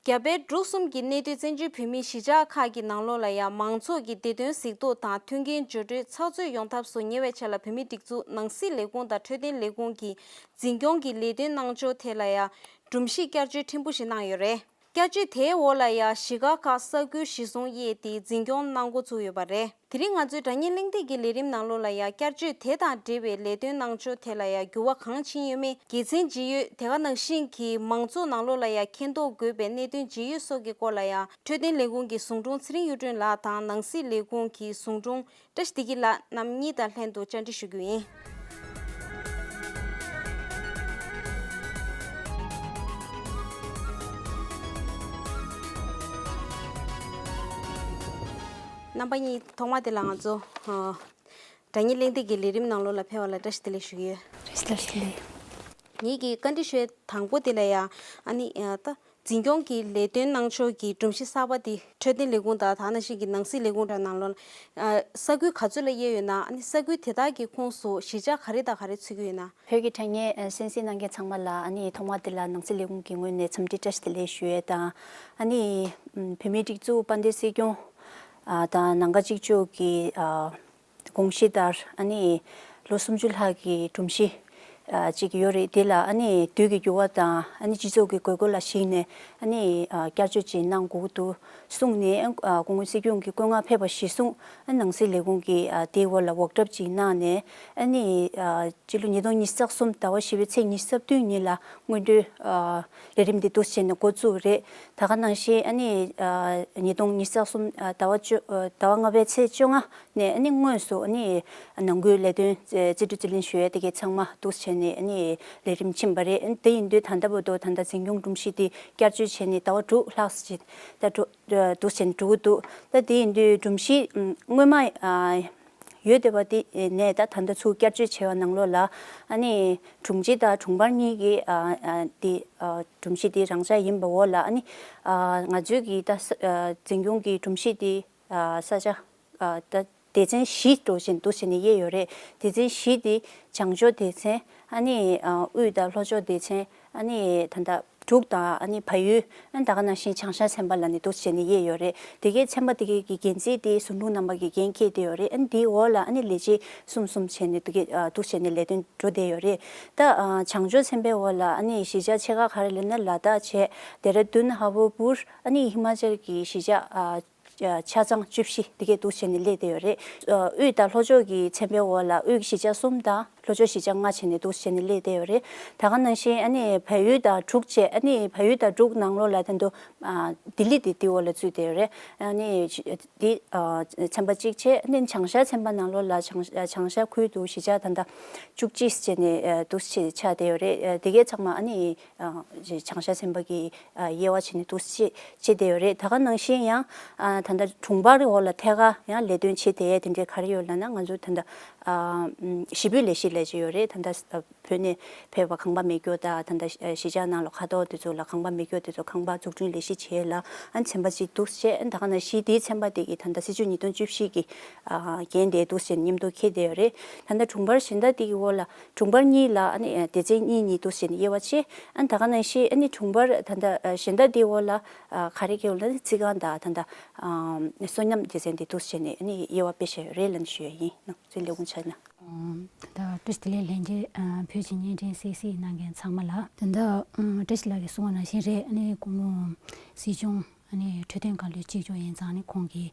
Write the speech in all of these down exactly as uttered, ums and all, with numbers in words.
རྒྱ་བལ་འབྲུག་གསུམ་གྱི་གནས་སྡོད་བཙན་བྱོལ་བོད་མིའི་གཞིས་ཆགས་ཁག་གི་ནང་ལོགས་ལ་ཡང་མང་ཚོགས་ཀྱི་བདེ་དོན་གཟིགས་རྟོག་དང་མཐུན་རྐྱེན་སྦྱོར་སྤྲོད་ཚགས་ཚུད་ཡོང་ཐབས་སུ་ཉེ་བའི་ཆར་ལ་བོད་མིའི་སྒྲིག་འཛུགས་ནང་སྲིད་ལས་ཁུངས་དང་འཕྲོད་བསྟེན་ལས་ཁུངས་ཀྱིས་འཛིན་སྐྱོང་གི་ལས་དོན་གནང་ཕྱོགས་ཐད་ལ་ཡང་སྒྲོམ་གཞི་བསྐྱར་བཅོས་ཕྲན་བུ་ཞིག་གནང་ཡོད་རེད། བསྐྱར་བཅོས་དེའི་འོག་ལ་ཡང་གཞིས་ཀ་ཁག་ས་ཁུལ་གཞི་བཟུང་དབྱེ་སྟེ་འཛིན་སྐྱོང་གནང་འགོ་ཚུགས་ཡོད་པ་རེད། དེ་རིང་ང་ཚོའི་དྲ་བརྙན་གླེང་སྟེགས་ཀྱི་ལས་རིམ་ནང་ལོགས་ལ་ཡང་བསྐྱར་བཅོས་དེ་དང་འབྲེལ་བའི་ལས་དོན་གནང་ཕྱོགས་ཐད་ལ་ཡང་འགྱུར་བ་གང་ཕྱིན་ཡོད་མེད། དགེ་མཚན་ཇི་ཡོད། དེ་ག་ནང་བཞིན་གྱི་མང་ཚོགས་ནང་ལོགས་ལ་ཡང་མཁྱེན་རྟོགས་དགོས་པའི་གནད་དོན་ཇི་ཡོད་སོགས་ཀྱི་སྐོར་ལ་ཡང་འཕྲོད་བསྟེན་ལས་ཁུངས་ཀྱི་ཟུང་དྲུང་ཚེ་རིང་གཡུ་སྒྲོན་ལགས་དང་ནང་སྲིད་ལས་ཁུངས་ཀྱི་ཟུང་དྲུང་བཀྲ་ཤིས་བདེ་སྐྱིད་ལགས་རྣམ་གཉིས་དང་ལྷན་དུ་བཅར་འདྲི་ཞུ་རྒྱུ་ཡིན། རྣམ་པ་གཉིས་ཐོག་མ་དེ་ལ་ང་ཚོ་ཨ། དྲ་བརྙན་གླེང་སྟེགས་ཀྱི་ལས་རིམ་ནང་ལོགས་ལ་ཕེབས་པ་ལ་བཀྲ་ཤིས་བདེ་ལེགས་ཞུ་གི་ཡོད། བཀྲ་ཤིས་བདེ་ལེགས། ངེད་ཀྱི་བཀའ་འདྲི་ཞུ་ཡས་དང་པོ་དེ་ལ་ཡང་ཨ་ནི་ཨ་ད་འཛིན་སྐྱོང་གི་ལས་དོན་གནང་ཕྱོགས་ཀྱི་སྒྲོམ་གཞི་གསར་པ་དེ་འཕྲོད་བསྟེན་ལས་ཁུངས་དང་དེ་ནང་བཞིན་གྱི་ནང་སྲིད་ལས་ཁུངས་དང་ནང་ལོགས་ལ་ཨ་ས་ཁུལ་ག་ཚོད་ལ་དབྱེ་ཡོད་ན། ཨ་ནི་ས་ཁུལ་དེ་དག་གི་ཁོངས་སུ་གཞིས་ཆགས་ག་རེ་དང་ག་རེ་ཚུད་ཀྱི་ཡོད་ན། བོད་ཀྱི་དྲ་བརྙན་ཨ་གསན་གཟིགས་གནང་མཁན་ཚང་མ་ལ་ཨ་ནི་ཐོག་མ་དེ་ལ་ནང་སྲིད་ལས་ཁུངས་ཀྱི་ངོས་ནས་འཚམས་འདྲི་བཀྲ་ཤིས་བདེ་ལེགས་ཞུ་ཡས་དང་། ཨ་ནི་ཨམ་བོད་མིའི་སྒྲིག་འཛུགས་དཔལ་ལྡན་སྲིད་སྐྱོང་ཨ་དང་ནང་པ་གཅིག་ལྕོགས་ཀྱི་ཨ་དགོངས་གཞི་ལྟར་ཨ་ནི་ལོ་སུམ་ཅུ་ལྷག་གི་སྒྲོམ་གཞི་ཨ་ཅིག་ཡོད་རེད། དེ་ལ་ཨ་ནི་དུས་ཀྱི་འགྱུར་བ་དང་ཨ་ནི་སྤྱི་ཚོགས་ཀྱི་དགོས་མཁོ་ལ་གཞིགས་ནས་ཨ་ནི་ཨ་བསྐྱར་བཅོས་ཅིག་གནང་དགོས་འདུག་གསུངས་ནས། ཨ་སྐུ་ངོ་སྲིད་སྐྱོང་གི་བཀོད་མངགས་ཕེབས་པ་གཞིར་བཟུང་ཨ་ནང་སྲིད་ལས་ཁུངས་ཀྱིས་ཨ་དེའི་འོག་ལ་འོག་གྲབས་ཅིག་གནང་ནས། ཨ་ནི་ཨ་སྤྱི་ལོ་ཉིས་སྟོང་ཉི་ཤུ་རྩ་གསུམ་ཟླ་བ་བཞི་པའི་ཚེས་ཉི་ཤུ་རྩ་བདུན་ཉིན་ལ་སྔོན་འགྲོའི་ཨ་ལས་རིམ་འདི་འདུག་སེ་བྱས་ནས་འགོ་བཙུགས་རེད། ད་ག་ནང་བཞིན་ཨ་ནི་ཨ་ཉིས་སྟོང་ཉི་ཤུ་རྩ་གསུམ་ཨ་ཟླ་བ་བཅུ་ཨ་ཟླ་བ་ལྔ་པའི་ཚེས་བཅོ་ལྔ་ནས་ཨ་ནི་དངོས་སུ་ཨ་ནི་ནང་ཁུལ་ལས་དོན་རྩིས་སྤྲོད་རྩིས་ལེན་ཞུ་ཡས་དེ་གའི་ཚང་མ་འདུག་སེ་བྱས་ནས་ཨ་ནི་ལས་རིམ་ཕྱིན་པ་རེད། དེ་ཡིན་དུས་ད་ལྟ་བར་དུ་ད་ལྟ་འཛིན་སྐྱོང་སྒྲོམ་གཞི་དེ་བསྐྱར་བཅོས་བྱས་ནས་ཟླ་བ་དྲུག་ལྷག་ཙམ་ཅིག་ད་འགྲོ་འདུག་སེ་བྱས་ནས་འགྲོ་གི་འདུག་ད་དེ་ཡིན་དུས་སྒྲོམ་གཞི་ཨམ་སྔོན་མ་ཨ་ཡོད་བསྡད་པ་དེ་ནས་ད་ད་ལྟ་ཚུར་བསྐྱར་བཅོས་བྱས་པ་ནང་ལོགས་ལ་ཨ་ནི་དྲུང་ཆེ་དང་དྲུང་འཕར་གཉིས་ཀྱི་ཨ་ཨ་དེ་ཨ་སྒྲོམ་གཞི་དེ་རང་འཇགས་ཡིན་པའི་འོག་ལ་ཨ་ནི་ཨ་ང་ཚོའི་གི་ད་ས་ཨ་འཛིན་སྐྱོང་གི་སྒྲོམ་གཞི་དེ་ཨ་ས་ཆ་ཨ་ད་སྡེ་ཚན་བཞི་འགྲོ་བཞིན་འདུག་སེ་བྱས་ནས་དབྱེ་ཡོད་རེད། སྡེ་ཚན་བཞི་དེ་བྱང་ཕྱོགས་སྡེ་ཚན། ཨ་ནི་ཨ་དབུས་དང་ལྷོ་ཕྱོགས་སྡེ་ཚན། ཨ་ནི་ད་ལྟ་འབྲུག་དང་ཨ་ནི་བལ་ཡུལ། ཨ་ནི་ད་ག་ནང་བཞིན་བྱང་ཤར་ཚན་པ་ལ་ནི་འདུག་སེ་བྱས་ནས་དབྱེ་ཡོད་རེད། དེ་གའི་ཚན་པ་དེ་གའི་གི་འགན་འཛིན་དེ་ཟུང་དྲུང་རྣམ་པ་གིས་འགན་འཁྱེར་བསྡད་ཡོད་རེད། ཨ་ནི་དེའི་འོག་ལ་ཨ་ནི་ལས་བྱེད་གསུམ་གསུམ་བྱས་ནས་འདུག་གི་ཨ་འདུག་སེ་བྱས་ནས་ལས་དོན་འགྲོ་བསྡད་ཡོད་རེད། ད་ཨ་བྱང་ཕྱོགས་ཚན་པའི་འོག་ལ་ཨ་ནི་གཞིས་ཆགས་ཆེ་ཁག་ག་རེ་ལབ་ན་ལ་དྭགས་བྱས། ལྡེ་ར་ལྡུན། ཧ་བོ་པུར། ཨ་ནི་ཧི་མ་ཅལ་གྱི་གཞིས་ཆགས་ཨ་ཆ་ཚང་བཅུ་བཞི་དེ་གས་འདུག་སེ་བྱས་ནས་སླེབས་བསྡད་ཡོད་རེད། ཨ་དབུས་དང་ལྷོ་ཕྱོགས་ཀྱི་ཚན་པའི་འོག་ལ་དབུས་ཀྱི་གཞིས་ཆགས་གསུམ་དང་ལྷོ་ཕྱོགས་གཞིས་ཆགས་ལྔ་བྱས་ནས་འདུག་སེ་བྱས་ནས་སླེབས་བསྡད་ཡོད་རེད། ད་ག་ནང་བཞིན་ཨ་ནི་བལ་ཡུལ་དང་འབྲུག་བཅས། ཨ་ནི་བལ་ཡུལ་དང་འབྲུག་ནང་ལོགས་ལ་ད་དུང་ཨ་ལྡི་ལི་དེ་དེའི་འོག་ལ་ཚུད་བསྡད་ཡོད་རེད། ཨ་ནི་འདི་ཨ་ཚན་པ་གཅིག་བྱས། ཨ་ནི་བྱང་ཤར་ཚན་པ་ནང་ལོགས་ལ་བྱང་བྱང་ཤར་ཁུལ་དུ་གཞིས་ཆགས་ད་ལྟ་བཅུ་གཅིག་བྱས་ནས་ཨ་འདུག་སེ་ཆགས་བསྡད་ཡོད་རེད། ཨ་དེ་གས་ཚང་མ་ཨ་ནི་ཨ་བྱང་ཤར་ཚན་པ་གི་ཨ་དབྱེ་བ་ཕྱེ་ནས་འདུག་སེ་བྱས་བསྡད་ཡོད་རེད། ད་ག་ནང་བཞིན་ཡང་ཨ་ད་ལྟ་དྲུང་འཕར་འོག་ལ་ཐད་ཀར་ཡང་ལས་དོན་བྱེད་བསྡད་ཡས་དེ་འདྲའི་ག་རེ་ཡོད་ལབ་ན། ང་ཚོ་ད་ལྟ་ཨ་ཞི་བོད་ལས་གཞི་ལབ་ཀྱི་ཡོད་རེད། ད་ལྟ་བོད་ནས་ཕེབས་པ་ཁང་པ་མེ་སྒྱོགས་དང་། ད་ལྟ་གཞིས་ཆགས་ནང་ལ་ཁ་ཐོར་དེ་ཚོ་ལ་ཁང་པ་མེ་སྒྱོགས་དེ་ཚོ་ཁང་པ་འཛུགས་སྐྲུན་ལས་གཞི་བྱེད་ཡས་ལ་ཨ་ཚན་པ་གཅིག་འདུག་སེ་བྱས། ད་ག་ནང་བཞིན་དེའི་ཚན་པ་དེ་གི་ད་ལྟ་སྲིད་བྱུས་ཉིས་སྟོང་བཅུ་བཞི་གི་ཨ་འགན་དེ་འདུག་སེ་མཉམ་དུ་འཁྱེར་བསྡད་ཡོད་རེད། ད་ལྟ་དྲུང་འཕར་གཞན་དག་དེ་གི་འོག་ལ་དྲུང་འཕར་གཉིས་ལ་ཨ་ནི་སྡེ་ཚན་གཉིས་གཉིས་འདུག་སེ་བྱས་ནས་དབྱེ་བ་ཕྱེ། ཨ་ད་ག་ནང་བཞིན་ཨ་ནི་དྲུང་འཕར་ད་ལྟ་གཞན་དག་དེའི་འོག་ལ་ཨ་ག་རེ་གི་འོག་ལ་རྩིས་ཁང་དང་ད་ལྟ་ཨ་སོ་ཉམས་སྡེ་ཚན་དེ་འདུག་སེ་བྱས་ནས་ཨ་ནི་དབྱེ་བ་དཔེ་བཞག་ཡོད་རེད་ལབ་ནས་ཞུ་ཡ་ཡིན། ནང་ཚུལ་ལས་ཁུངས་ཆ་ན། ད་བཀྲ་ཤིས་བདེ་ལེགས་ལྷན་རྒྱས། བོད་ཀྱི་བརྙན་འཕྲིན་གསན་གཟིགས་གནང་མཁན་ཚང་མ་ལ། ད་ལྟ་བཀྲ་ཤིས་ལགས་ཀྱིས་གསུངས་པ་ནང་བཞིན་རེད། ཨ་ནི་སྐུ་ངོ་སྲིད་སྐྱོང་ཨ་ནི་འཕྲོད་བསྟེན་བཀའ་བློན་གཅིག་ལྕོགས་ཡིན་ཙང་། ཨ་ནི་ཁོང་གིས་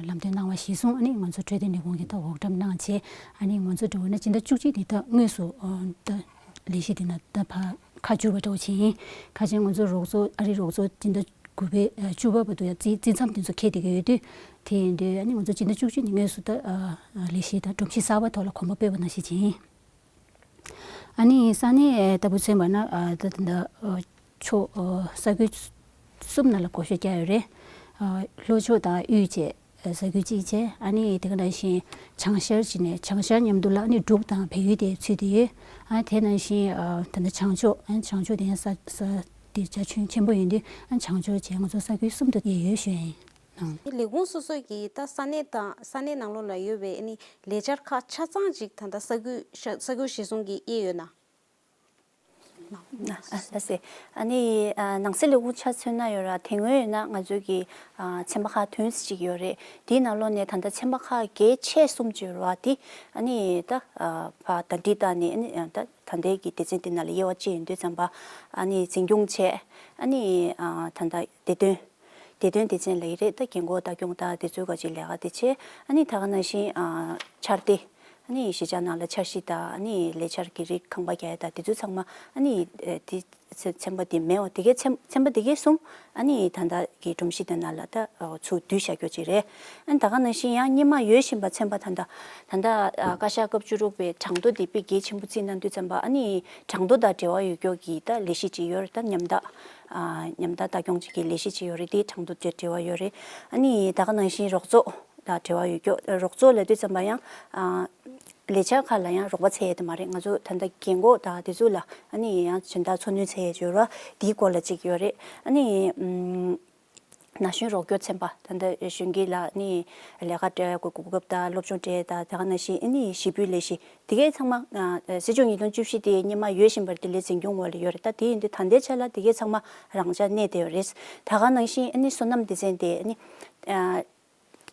ལམ་སྟོན་གནང་བ་གཞིར་བཟུང་ཨ་ནི་ང་ཚོ་འཕྲོད་བསྟེན་ལས་ཁུངས་ཀྱིས་ད་འོག་གྲབས་གནང་བྱས། ཨ་ནི་ང་ཚོ་འགྲོ་བ་ན་སྤྱི་ཟླ་བཅུ་གཅིག་ནས་ད་དངོས་སུ་ད་ལས་གཞི་དེ་ན་ད་ཕར་ཁ་བསྒྱུར་བ་འདྲ་བོ་བྱས་ཡིན། ཁ་ཆེ་ང་ཚོ་རོགས་ཚོགས་ཨ་རི་རོགས་ཚོགས་སྤྱི་ཟླ་དགུ་པའི་ཨ་བཅུ་པ་བར་དུ་ཡང་རྩིས་རྩིས་མཚམས་དེ་ཚོ་འཁེལ་བསྡད་ཀྱི་ཡོད་དུས། དེ་ཡིན་དུས་ཨ་ནི་ང་ཚོ་སྤྱི་ཟླ་བཅུ་གཅིག་ནས་དངོས་སུ་ད་ཨ་ཨ་ལས་གཞི་དང་སྒྲོམ་གཞི་གསར་པ་ཐོག་ལ་གོམ་པ་སྤོས་པ་ནང་བཞིན་བྱས་ཡིན། ཨ་ནི་ས་གནས་ལྟ་བུ་མཚོན་པ་ན་ཨ་ད་ད་ད་ཨ་ཕྱོགས་ཨ་ས་ཁུལ་གསུམ་ནང་ལ་བགོ་བཤའ་བརྒྱབ་ཡོད་རེད། ཨ་ལྷོ་ཕྱོགས་དང་དབུས་བཅས་ཨ་ས་ཁུལ་གཅིག་བྱས། ཨ་ནི་དེ་ག་ནང་བཞིན་བྱང་ཤར་བྱས་ནས་བྱང་ཤར་མཉམ་དུ་ལ་ཨ་ནི་འབྲུག་དང་བལ་ཡུལ་དེ་ཚུད་དེ་ཡོད། ཨ་དེ་ནང་བཞིན་ཨ་ད་ལྟ་བྱང་ཕྱོགས། ཨ་བྱང་ཕྱོགས་དེ་ཡང་ས་ས་དེ་རྒྱ་ཁྱོན་ཆེན་པོ་ཡིན་དུས། ཨ་བྱང་ཕྱོགས་བྱས་ང་ཚོ་ས་ཁུལ་གསུམ་དུ་དབྱེ་ཡོད་ཞུ་ཡ་ཡིན། ཨང་། ལས་ཁུངས་སོ་སོ་གིས་ད་ས་གནས་དང་ས་གནས་ནང་ལོགས་ལ་ཡོད་པའི་ཨ་ནི་ལས་འཆར་ཁག་ཆ་ཚང་ཅིག་ད་ལྟ་ས་ཁུལ་ཤ་ས་ཁུལ་གཞི་བཟུང་གིས་དབྱེ་ཡོད་ན། ལགས་སེ། ཨ་ནི་ཨ་ནང་སྲིད་ལས་ཁུངས་ཆ་མཚོན་ན་ཡོད་ར། དེ་སྔོན་ཡིན་ན་ང་ཚོའི་གི་ཨ་ཚན་པ་ཁག་བདུན་ཙམ་ཅིག་ཡོད་རེད། དེའི་ནང་ལོགས་ནས་ད་ལྟ་ཚན་པ་ཁག་གལ་ཆེ་གསུམ་ཅིག་ཡོད་རེད་བ། དེ་ཨ་ནི་ད་ཨ་ཕར་ཟླ་སྒྲིལ་བཏང་ནས། ཨ་ནི་ད་ད་ལྟའི་གི་སྡེ་ཚན་དེ་ནང་ལ་དབྱེ་བ་ཕྱེ་ཡོང་དུས་ཙམ་པ། ཨ་ནི་འཛིན་སྐྱོང་བྱས། ཨ་ནི་ཨ་ད་ལྟ་བདེ་དོན། བདེ་དོན་སྡེ་ཚན་ལ་ཡི་རེད། ད་རྒན་གོག་ལྟ་སྐྱོང་དང་དེ་ཚོའི་ག་ཅིག་ལས་ཀ་དེ་བྱས། ཨ་ནི་ད་ག་ནང་བཞིན་ཨ་འཆར་དེ། ཨ་ནི་གཞིས་ཆགས་ནང་ལ་འཆར་གཞི་དང་། ཨ་ནི་ལས་འཆར་གྱི་རིགས་ཁང་པ་རྒྱག་ཡ་དང་དེ་ཚོ་ཚང་མ། ཨ་ནི་ཨེ་དེ་ཚན་པ་དེ་མེད་པ་དེ་གའི་ཚན་ཚན་པ་དེ་གའི་གསུམ། ཨ་ནི་ད་ལྟ་གི་སྒྲོམ་གཞི་དེ་ནང་ལ་ད་ཨ་ཚུར་བསྡུས་བཞག་རྒྱུ་ཅིག་རེད། ཨ་ནི་ད་ག་ནང་བཞིན་ཡང་སྔོན་མ་ཡོད་བཞིན་པ་ཚན་པ་ད་ལྟ་ད་ལྟ་ཨ་བཀའ་ཤག་སྐབས་བཅུ་དྲུག་པའི་གྲངས་ཐོ་དེ་དཔེ་གལ་ཆེན་པོ་བརྩིས་གནང་དུས་ཙམ་པ། ཨ་ནི་གྲངས་ཐོ་དང་འབྲེལ་བ་ཡོད་རྒྱུ་གི་ད་ལས་གཞི་ཅིག་ཡོད་རེད། ད་ཉམ་ཐག་ཨ་ཉམ་ཐག་ལྟ་སྐྱོང་བྱེད་ཀྱི་ལས་གཞི་ཅིག་ཡོད་རེད། དེའི་གྲངས་ཐོ་དང་འབྲེལ་བ་ཡོད་རེད། ཨ་ནི་ད་ག་ནང་བཞིན་རོགས་ཚོགས་དང་འབྲེལ་བ་ཡོད་རྒྱུ། རོགས་ཚོགས་ལབ་དུས་ཙམ་པ་ཡང་ཨ་ལས་འཆར་ཁག་ལ་ཡང་རོགས་པ་འཚོལ་ཡས་དེ་མ་རེད། ང་ཚོ་ད་ལྟ་རྒན་གོག་དང་དེ་ཚོ་ལ་ཨ་ནི་ཡང་སྦྱིན་བདག་འཚོ་སྣོན་འཚོལ་ཡས་ཅིག་ཡོད་རེད། དེའི་སྐོར་ལ་གཅིག་ཡོད་རེད། ཨ་ནི་ཨམ་ན་གཞོན་རོགས་སྐྱོར་ཚན་པ། ད་ལྟ་གཞོན་སྐྱེས་ལ་ཨ་ནི་ལས་ཀ་སྤྲད་ཡ་གི་གོ་སྐབས་དང་སློབ་སྦྱོང་སྤྲད་ཡ་དང་། ད་ག་ནང་བཞིན་ཨ་ནི་གཞིས་སྤོའི་ལས་གཞི། དེ་གའི་ཚང་མ་ཨ་སྲིད་སྐྱོང་ཉིས་སྟོང་བཅུ་བཞི་དེ་སྔོན་མ་ཡོད་བཞིན་པ་དེ་ལས་འཛིན་སྐྱོང་འོག་ལ་ཡོད་རེད། ད་དེ་ཡིན་དུས་ད་ལྟའི་ཆ་ལ་དེ་གའི་ཚང་མ་རང་འཇགས་གནས་བསྡད་ཡོད་རེད། ད་ག་ནང་བཞིན་ཨ་ནི་སོ་ནམ་སྡེ་ཚན་དེ་ཨ་ནི་ཨ་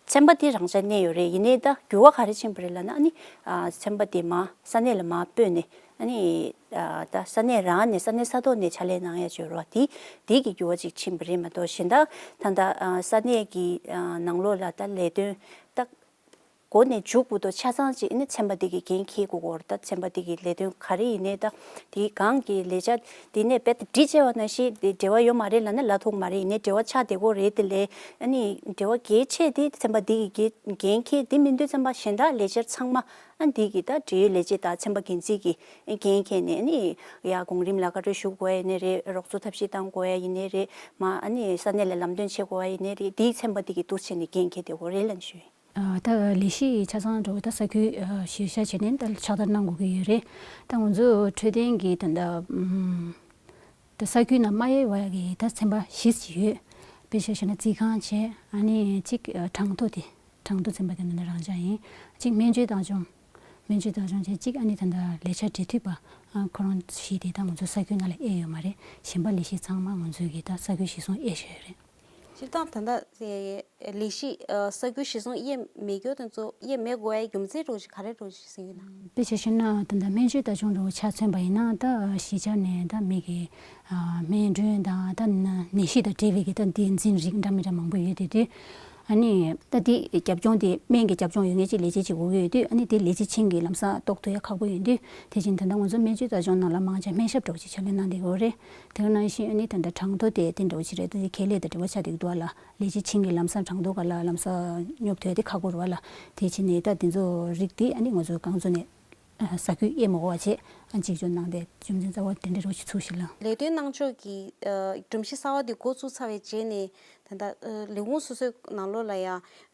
ཚན་པ་དེ་རང་འཇགས་གནས་ཡོད་རེད། ཡིན་ནའི་ད་འགྱུར་བ་ག་རེ་ཕྱིན་པ་རེད་ལབ་ན། ཨ་ནི་ཨ་ཚན་པ་དེ་མར་ས་གནས་ལ་མར་སྤོས་ནས། ཨ་ནི་ཨ་ད་ས་གནས་རང་ནས་ས་གནས་ས་ཐོག་ནས་ཕྱག་ལས་གནང་ཡ་ཅིག་ཡོད་རེད་བ། དེ་དེ་གི་འགྱུར་བ་ཅིག་ཕྱིན་པ་རེད་མ་གཏོགས། གཞན་དག་ད་ལྟ་ཨ་ས་གནས་ཀྱི་ཨ་ནང་ལོགས་ལ་ད་ལས་དོན་ད་འགོ་ནས་མཇུག་བར་དུ་ཆ་ཚང་ཅིག་ཨ་ནི་ཚན་པ་དེ་གིས་འགན་འཁྱེར་དགོས་ཀྱི་ཡོད་རེད། ད་ཚན་པ་དེ་གི་ལས་དོན་ག་རེ་ཡིན་ནའི་ད་དེའི་སྒང་གི་ལས་འཆར་དེ་ནས་རྦད་དེ་སྒྲིག་བྱས་པ་ནང་བཞིན་དེ་འབྲེལ་བ་ཡོད་མ་རེད་ལབ་ན་ལབ་ཐུབ་མ་རེད། ཡིན་ནའི་འབྲེལ་བ་ཆགས་བསྡད་ཀྱི་ཡོད་རེད། དེ་ལས་ཨ་ནི་འབྲེལ་བ་གལ་ཆེ་དེ་ཚན་པ་དེ་གི་འགན་འཁྱེར། དེ་མིན་དུས་ཙམ་པ་གཞན་དག་ལས་འཆར་ཚང་མ་ཨ་འདི་གི་ད་འབྲེལ་ཡོད་ལས་བྱེད་དང་ཚན་པ་འགན་འཛིན་གྱིས་འགན་འཁྱེར་ནས། ཨ་ནི་ཡར་གོང་རིམ་ལ་བཀའ་འཁྲོལ་ཞུ་དགོས་ཡ་ཡིན་ནའི་རེད། རོགས་ཚོགས་ཐབས་ཤེས་གཏང་དགོས་ཡ་ཡིན་ནའི་རེད། མར་ཨ་ནི་ས་གནས་ལ་ལམ་སྟོན་བྱེད་དགོས་ཡ་ཡིན་ནའི་རེད། དེའི་ཚན་པ་དེ་གི་འདུག་བྱས་ནས་འགན་འཁྱེར་བསྡད་ཡོད་རེད་ལབ་ཞུ་ཡིན། ཨ་ད་ལས་གཞི་ཆ་ཚང་འགྲོ་ད་ས་ཁུལ་ཨ་གཞིར་བཞག་བྱས་ནས་ད་ཕྱག་བསྟར་གནང་དགོས་ཀྱི་ཡོད་རེད། ད་ང་ཚོ་འཕྲོད་བསྟེན་གྱི་ད་ད་ཨམ་ད་ས་ཁུལ་ནང་མ་དབྱེ་བ་གི་ད་ཚན་པ་བཞི་ཅིག་ཡོད། དཔེ་ཆ་བཞག་ན་རྩིས་ཁང་བྱས། ཨ་ནི་གཅིག་ཨ་གྲངས་ཐོ་དེ། གྲངས་ཐོ་ཚན་པ་དེ་ད་ལྟ་རང་འཇགས་ཡིན། གཅིག་སྨན་བཅོས་བདག་སྐྱོང་། སྨན་བཅོས་བདག་སྐྱོང་བྱས། གཅིག་ཨ་ནི་ད་ལྟ་ལས་འཆར་འབྲེལ་མཐུད་པ། ཨ་ཁོ་རང་བཞི་དེ་ད་ང་ཚོ་ས་ཁུལ་ནང་ལ་དབྱེ་ཡོད་མ་རེད། གཞན་པ་ལས་གཞི་ཚང་མ་ང་ཚོའི་གི་ད་ས་ཁུལ་གཞིར་བཟུང་དབྱེ་བཞག་ཡོད་རེད། སྤྱིར་བཏང་ད་ལྟ་ལས་གཞི་ཨ་ས་ཁུལ་གཞིར་བཟུང་དབྱེ་མེད་རྒྱུ་དེ་ཚོ་དབྱེ་མེད་དགོས་ཡ་རྒྱུ་མཚན་འདྲ་བོ་ཞིག་ག་རེ་འདྲ་བོ་ཞིག་ཟིན་ཡོད་ན། དཔེ་ཆ་བཞག་ན་ད་ལྟ་སྨན་བཅོས་བདག་སྐྱོང་འདྲ་བོ་ཆ་མཚོན་པ་ཡིན་ན། ད་གཞིས་ཆགས་ནས་ད་མི་གི་ཨ་སྨན་གྲོན་དང་ད་ནད་གཞི་དང་འབྲེལ་བའི་གི་ད་འདི་འཛིན་རིགས་འདྲ་མི་འདྲ་མང་པོ་ཡོད་དེ་དུས། ཨ་ནི་ད་འདི་རྒྱབ་ལྗོངས་དེ་སྨན་གྱི་རྒྱབ་ལྗོངས་ཡོད་མཁན་ཅིག་ལས་བྱེད་ཅིག་དགོས་ཀྱི་ཡོད་དུས། ཨ་ནི་དེ་ལས་བྱེད་ཆེན་གྱིས་ལམ་སང་རྟོགས་ཐུབ་ཡ་ཁག་པོ་ཡིན་དུས། དེ་བཞིན་ད་ལྟ་ང་ཚོ་སྨན་བཅོས་བདག་སྐྱོང་ནང་ལ་མང་ཆེ་སྨན་ཞབས་འདྲ་བོ་ཅིག་ཕྱག་ལས་གནང་བསྡད་ཡོད་རེད། དེ་ག་ནང་བཞིན་ཨ་ནི་ད་ལྟ་གྲངས་ཐོ་དེ་དེ་འདྲ་བོ་ཅིག་རེད། ད་དེ་ཁེ་ལས་དང་འབྲེལ་བ་ཆགས་བསྡད་ཀྱི་འདུག་ཨ་ལ། ལས་བྱེད་ཆེན་གྱིས་ལམ་སང་གྲངས་ཐོ་སྒང་ལ་ལམ་སང་སྙོབ་ཐུབ་ཡ་དེ་ཁག་པོ་རེད་བ་ལ། དེ་བྱས་ནས་ད་དེ་ཚོ་རིགས་དེ་ཨ་ནི་ང་ཚོ་རྐང་བཙུགས་ནས་ཨ་ས་ཁུལ་དབྱེ་མ་དགོས་པ་བྱས། ཨ་གཅིག་གྱུར་གནང་སྟེ་རྒྱུ་མཚན་རྩ་བ་དེ་འདྲ་རོ་ཞིག་ཚུགས་ཤིག་ལ། ལས་དོན་གནང་ཕྱོགས་ཀྱི་ཨ་སྒྲོམ་གཞི་གསར་བ་དེ་འགོ་བཙུགས་ཚར་བའི་རྗེས་ནས། ད་ལྟ་ཨ་ལས་ཁུངས་སོ་སོའི་ནང་ལོགས་ལ་ཡ་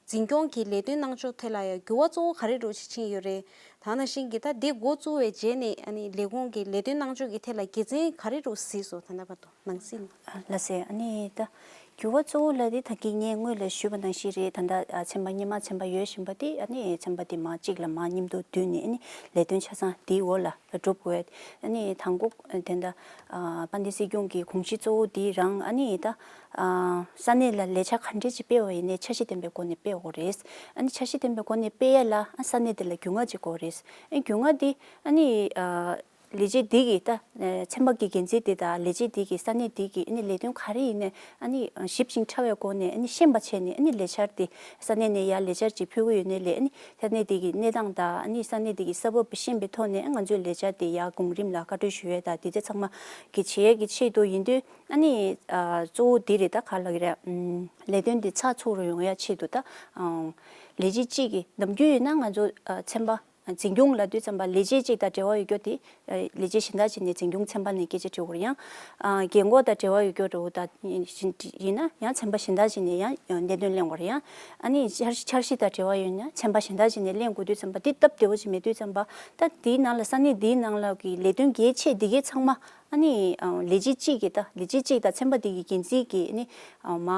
འཛིན་སྐྱོང་གི་ལས་དོན་གནང་ཕྱོགས་ཐད་ལ་ཡ་འགྱུར་བ་གཙོ་བོ་ག་རེ་རོ་ཞིག་ཕྱིན་ཡོད་རེད། ད་ནང་བཞིན་གྱི་ད་འདི་འགོ་བཙུགས་པའི་རྗེས་ནས་ཨ་ནི་ལས་ཁུངས་ཀྱི་ལས་དོན་གནང་ཕྱོགས་ཀྱི་ཐད་ལ་དགེ་མཚན་ག་རེ་རོ་གཟིགས་སོང་། ད་ལྟ་བར་དུ་ནང་སྲིད། ཨ་ལགས་སེ། ཨ་ནི་ད་འགྱུར་བ་གཙོ་བོ་ལ་དེ་ད་གིན་ངས་སྔོན་ལ་ཞུས་པ་ནང་བཞིན་རེད། ད་ལྟ་ཨ་ཚན་པ་སྔོན་མ་ཚན་པ་ཡོད་བཞིན་པ་དེ་ཨ་ནི་ཚན་པ་དེ་མར་གཅིག་ལ་མར་མཉམ་དུ་བསྡུས་ནས། ཨ་ནི་ལས་དོན་ཆ་ཚང་དེའི་འོག་ལ་སྒྲུབ་དགོས། ཨ་ནི་དང་པོ་དེ་འདྲ་ཨ་དཔལ་ལྡན་སྲིད་སྐྱོང་གི་དགོངས་གཞི་གཙོ་བོ་དེ་རང་ཨ་ནི་ད་ཨ་ས་གནས་ལ་ལས་འཆར་ག་འདྲས་ཅིག་སྤེལ་བ་ཡིན་ནའི་འཆར་གཞི་ལྡན་པའི་སྒོ་ནས་སྤེལ་དགོས་རེད། ཨ་ནི་འཆར་གཞི་ལྡན་པའི་སྒོ་ནས་སྤེལ་ཡ་ལ་ཨ་ས་གནས་དེ་ལ་རྒྱུས་མངའ་ཅིག་དགོས་རེད། ཨ་རྒྱུས་མངའ་དེ་ཨ་ནི་ཨ་ལས་བྱེད་འདི་གི་ད་ཨ་ཚན་པ་གི་འགན་འཛིན་དེ་དང་ལས་བྱེད་འདི་གི་ས་གནས་འདི་གི་ཨ་ནི་ལས་དོན་ག་རེ་ཡིན་ནའི་ཨ་ནི་ཞིབ་ཅིང་ཕྲ་བའི་སྒོ་ནས་ཨ་ནི་ཤེས་པ་བྱས་ནས། ཨ་ནི་ལས་འཆར་དེ་ས་གནས་ནས་ཡར་ལས་འཆར་ཅིག་ཕུལ་གི་ཡོད་ནའི་ལས། ཨ་ནི་ས་གནས་འདི་གི་གནས་སྟངས་དང་ཨ་ནི་ས་གནས་འདི་གི་ས་བབ་ཤེས་པའི་ཐོག་ནས་ང་ཚོའི་ལས་འཆར་དེ་ཡར་གོང་རིམ་ལ་བཀའ་འཁྲོལ་ཞུ་ཡས་དང་དེ་ཚོ་ཚང་མ་གི་བྱེད་ཡས་ཀྱི་ཆེད་དུ་ཡིན་དུས། ཨ་ནི་ཨ་གཙོ་བོ་འདི་རེད། ད་ག་ལབ་ཀྱི་རེད། ཨམ་ལས་དོན་འདི་ཚགས་ཚུད་རུ་ཡོང་ཡ་ཆེད་དུ། ད་ཨ་ལས་བྱེད་གཅིག་གི་ནམ་རྒྱུན་ཡིན་ན་ང་ཚོ་ཨ་ཚན་པ་འཛིན་སྐྱོང་ལབ་དུས་ཙམ་པ་ལས་བྱེད་གཅིག་དང་འབྲེལ་བ་ཡོད་རྒྱུ་དེ། ཨ་ལས་བྱེད་གཞན་དག་ཅིག་ནས་འཛིན་སྐྱོང་ཚན་པ་ནས་སྐད་ཆ་དྲི་དགོས་རེད། ཡང་ཨ་རྒན་གོག་དང་འབྲེལ་བ་ཡོད་རྒྱུ་འདྲ་བོ་དང་ཡིན་ན་ཡང་ཚན་པ་གཞན་དག་ཅིག་ནས་ཡང་གནད་དོན་གླེང་དགོས་རེད། ཡང་ཨ་ནི་འཆར་འཆར་གཞི་དང་འབྲེལ་བ་ཡོད་ན་ཚན་པ་གཞན་དག་ཅིག་ནས་གླེང་དགོས་དུས་ཙམ་པ། དེ་སྟབས་བདེ་བོ་ཅིག་མེད་དུས་ཙམ་པ། ད་དེའི་ནང་ལ་ས་གནས་དེའི་ནང་ལ་གི་ལས་དོན་གལ་ཆེ་འདི་གའི་ཚང་མ་ ཨ་ནི་ལས་བྱེད་གཅིག་གིས་ད་ལས་བྱེད་གཅིག་དང་ཚན་པ་དེ་གི་འགན་འཛིན་གྱིས་ཨ་ནི་མ་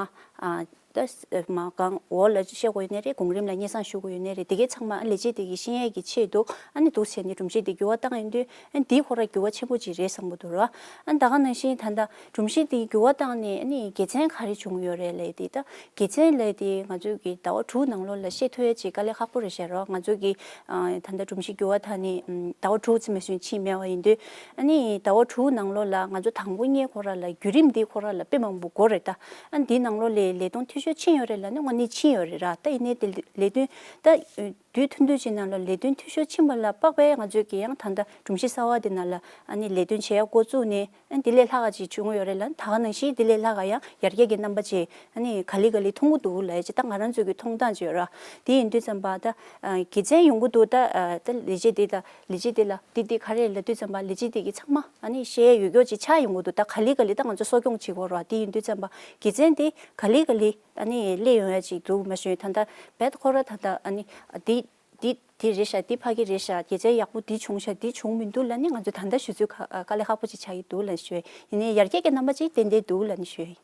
ད་མ་གང་འོག་ལ་བཤད་དགོས་ཡོད་ནའི་རེད། གོང་རིམ་ལ་སྙན་སེང་ཞུ་དགོས་ཡོད་ནའི་རེད། དེ་གའི་ཚང་མ་ལས་བྱེད་དེ་གི་ཤེས་ཡས་ཀྱི་ཆེད་དུ་ཨ་ནི་འདུག་བྱས་ནས་སྒྲོམ་གཞི་དེ་འགྱུར་བ་བཏང་ཡོང་དུས་ཨ་ནི་དེའི་ཁོ་ར་འགྱུར་བ་ཆེན་པོ་ཅིག་རེད་བསམ་གྱི་འདུག་ར། ཨ་ནི་ད་ག་ནང་བཞིན་ད་ལྟ་སྒྲོམ་གཞི་དེ་འགྱུར་བ་བཏང་ནས་ཨ་ནི་དགེ་མཚན་ག་རེ་བྱུང་ཡོད་རེད་ལབ་དེ། ད་དགེ་མཚན་ལབ་དེ་ང་ཚོ་གི་ཟླ་བ་དྲུག་ནང་ལོགས་ལ་བཤད་ཐུབ་ཡས་ཅིག་དཀའ་ལས་ཁག་པོ་རེད་ཤག་ར། ང་ཚོ་གི་ཨ་ད་ལྟ་སྒྲོམ་གཞི་འགྱུར་བ་བཏང་ནས་ཨམ་ཟླ་བ་དྲུག་ཙམ་མ་ཟིན་ཕྱིན་མེད་པ་ཡིན་དུས། ཨ་ནི་ཟླ་བ་དྲུག་ནང་ལོགས་ལ་ང་ཚོ་དང་པོ་ཉིད་ཁོ་ར་ལ་བརྒྱུད་རིམ་འདི་ཁོ་ར་ལ་དཔེ་མང་པོ་དགོས་རེད་ད། ཨ་ནི་འདི་ནང་ལོགས་ལས་ལས་དོན་འཐུས་ཤོར་ཕྱིན་ཡོད་རེད་ལབ་ན་དངོས་གནས་ཕྱིན་ཡོད་རེད་ར། ད་ཡིན་ནའི་དེ་ལས་དོན་ད་དུས་ཐུང་ཐུང་ཅིག་ནང་ལ་ལས་དོན་འཐུས་ཤོར་ཕྱིན་པ་ལ་དཔག་པའི་ང་ཚོས་ཀྱི་ཡང་ད་ལྟ་སྒྲོམ་གཞི་གསར་བ་འདི་ནང་ལ་ཨ་ནི་ལས་དོན་བྱེད་ཡ་འགོ་བཙུགས་ནས། ཨ་ནི་དེ་ལས་ལྷག་ག་ཅིག་བྱུང་ཡོད་རེད་ལ། ད་ག་ནང་བཞིན་དེ་ལས་ལྷག་ག་ཡང་ཡར་རྒྱས་ཀྱི་རྣམ་པ་ཅིག་ཨ་ནི་ག་ལེ་ག་ལེ་མཐོང་གི་འདུག་ལབ་ཅིག་ད་ང་རང་ཚོའི་གི་མཐོང་སྟངས་ཅིག་ཡོད་ར། དེ་ཡིན་དུས་ཙམ་པ་ད་ཨ་དགེ་མཚན་ཡོང་གི་འདུག་ད་ཨ་ད་ལས་བྱེད་དེ་ད་ལས་བྱེད་དེ་ལ་དེ་དེ་ག་རེ་ལབ་དུས་ཙམ་པ་ལས་བྱེད་དེ་གི་ཚང་མ་ཨ་ནི་ཤེས་ཡ་ཡོད་མཁན་ཅིག་ཆགས་ཡོང་གི་འདུག་ད་ག་ལེ་ག་ལེ་ད་ང་ཚོ་གསོ་སྐྱོང་བྱེད་དགོས་ར། དེ་ཡིན་དུས་ཙམ་པ་དགེ་མཚན་དེ་ག་ལེ་ག་ལེ་ཨ་ནི་སླེབས་ཡོང་ཡ་ཅིག་འདུག་མ་ཤེས། ད་ལྟ་བེད་ཁོ་ར་ད་ལྟ་ཨ་ནི་དེ། འདི་འདི་རེད་ཤག་འདི་ཕ་གི་རེད་ཤག་དགེ་མཚན་ཡག་པོ་འདི་བྱུང་ཤག་འདི་བྱུང་མི་འདུག་ལབ་ནི་ང་ཚོ་ད་ལྟ་ཞུ་ཚོད་ཁ་དཀའ་ལས་ཁག་པོ་ཅིག་ཆགས་ཀྱི་འདུག་ལབ་ནི་ཞུ་ཡ་ཡིན། ནའི་ཡར་རྒྱས་ཀྱི་རྣམ་པ་ཅིག་ཏན་ཏན་འདུག་ལབ་ནི་ཞུ་ཡ་ཡིན།